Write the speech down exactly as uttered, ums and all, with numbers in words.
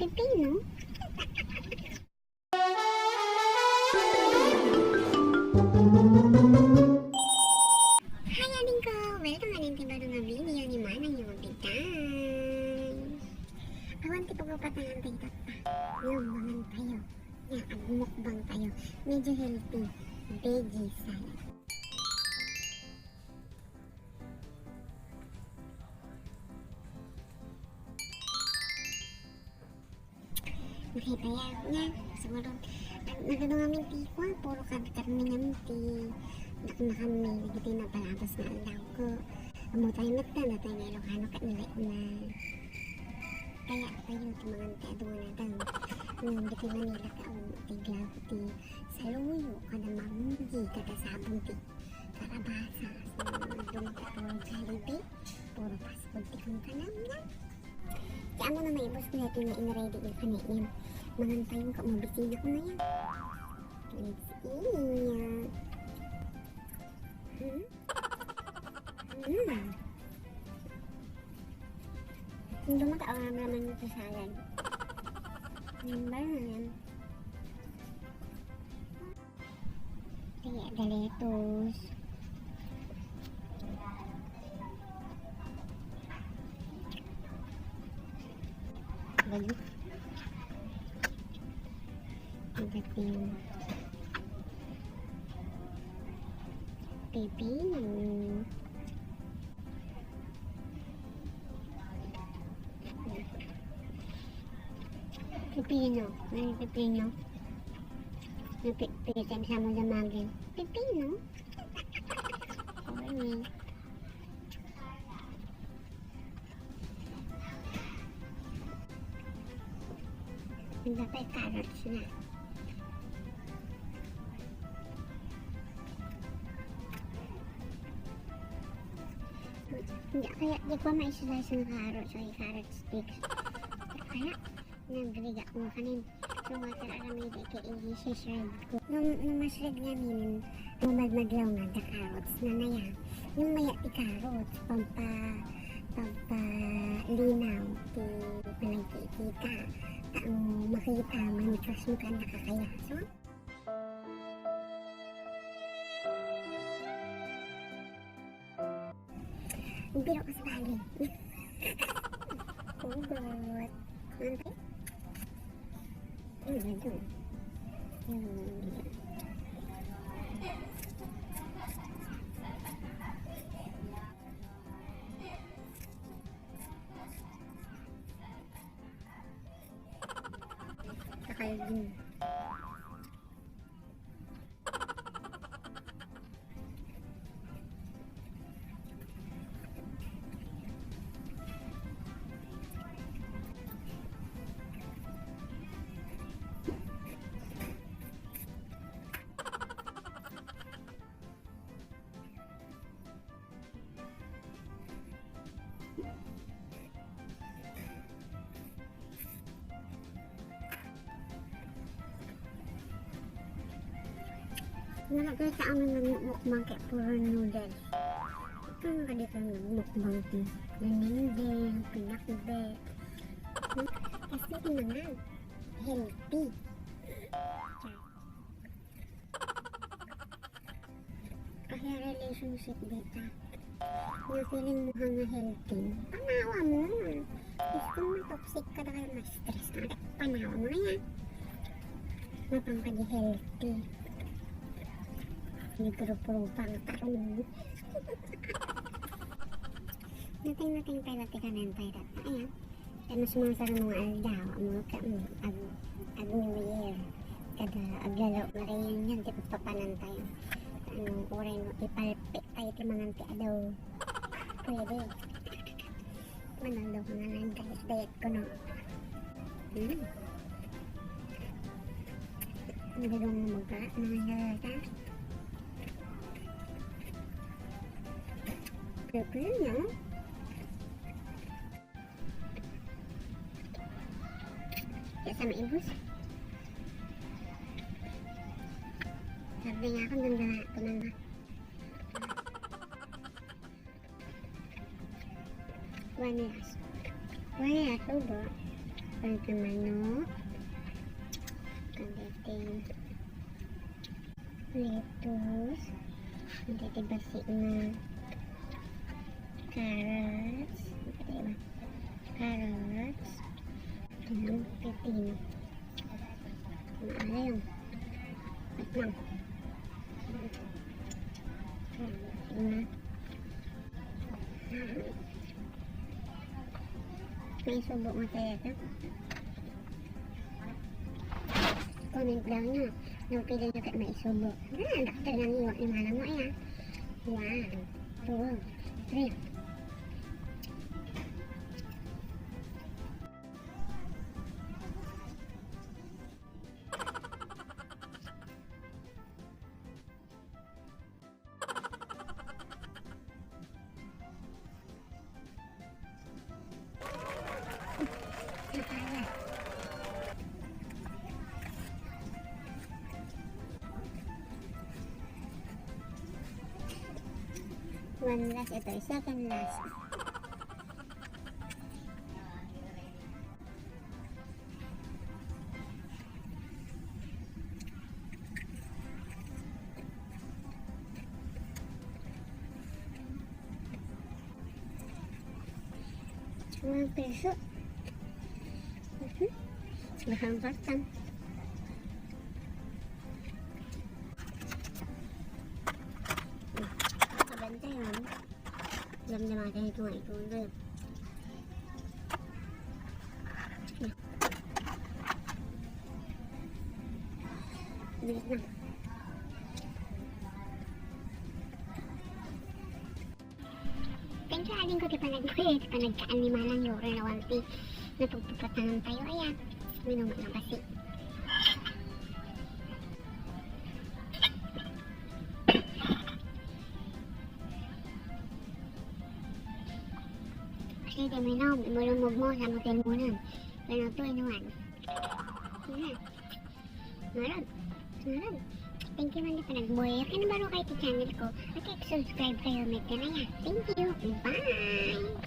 Pipino? Hi, adingko! Welcome ulit ti baro nga video ni Manang Yobi, guys. Awan ti pagpapatangan tayo tatta. Ngayon, mangan tayo. Yan, agmukbang tayo. Medyo healthy. Veggie salad. Nakita ya, nya, siguro, nag-, nagano ngamin ti kua, puro kar-, karne ngamin ti naknakami, dagiti napalabas nga aldaw ko. Ammotay met ta, natay nga Ilocano ket nila na. Kaya tayo ti mangan ti adu nga natay. Ngem dagiti Manila tao, ti gla-, ti saluyo, kada Maggi, kada sabon ti kalabasa. So, dumaka puro Jollibee, puro fast food ti kunkanam na. Ti amo na maibus ko daytoy nga in-ready nga kanayon. Mangan tayo ka, mabisina ko na yan. Let's eat. Hmm? Hmm. Hindi mo taon naman yung kasalan. Yung ba yun? Kaya daletos. Balik. Ang dating. Pipino. Pipino. May pipino. May pi-, pipino sa mga damagin. Pipino? Corny. Ang dapat carrots na. Hindi, kaya di ko maislice ng carrots o carrot sticks. Kaya, nagriga ko kanin. So, water aramid, ika i-shred ko. Nung, nung ma-shred nga ninin, mamadmadlaw nga, the carrots, nanaya. Yung maya ti carrots, pampa-, pampalinaw, ti panagkikita. Tao makita, maniklas mo ka, nakakaya. So, Biro ka sa bagay. Hugot. Ano ba? Ano ba ito? Ano ba ito? Kakalding. Nalagay sa amin ng mukbang kay puro noodles. Ito yung kadito ng mukbang ko. Naninding, pinakbet. Kasi ito naman, healthy. Kaya relationship data. Nga feeling mo nga healthy. Panawa mo. Gusto mo toxic ka dahil ma-stress ka. Panawa mo na yan. Mapang ka di healthy. Nagrupo-rupa ang taon. Nating-nating tayo, nating kanan tayo. Ayan. Ano sa mga sarong mga aldaw, mga ka, mm, ag, ag New Year. Kada aglalaw, marayon yan, di pagpapanan tayo. Ano, oray mo, ipalpit tayo ti mangan ti adaw. Pwede. Manalo ko nga lang, diet, diet ko, no? Hmm. Ang gagawin mo magkalat, mga lalata. Pero, pero, no? Kaya sa maibos. Sabi nga ako, doon na ako nang one years. One years, tubo. Pagkamano. Kandete. Lettuce. Kandete basi nga carrots. Diba? Carrots. Pepino. Ano yun? Wait lang. May subo nga kaya ito. Comment lang nyo. Nung pili nyo kat may subo. Ah, doktor lang yun. Yung alam mo, ayan. One, two, three. One last ito, second last. Mga piso. Mhm. Mahal ka. Kabantay, ma'am. Damdama tayo ito nga ito. Bilis na. Thank you, ading ko, ti panagbuhi, ti panagkaan ni Manang Yoro na walti. Napagpupatanan tayo, ayan. Minum nga basi. Kasi di mo inom, imulumog mo sa motel mo nun. Pero ito, inuman. Sige. Ngayon, ngayon. Thank you man di panagbuhi. Kung baro kayo sa channel ko, okay, subscribe kayo, may kanaya. Thank you. Bye!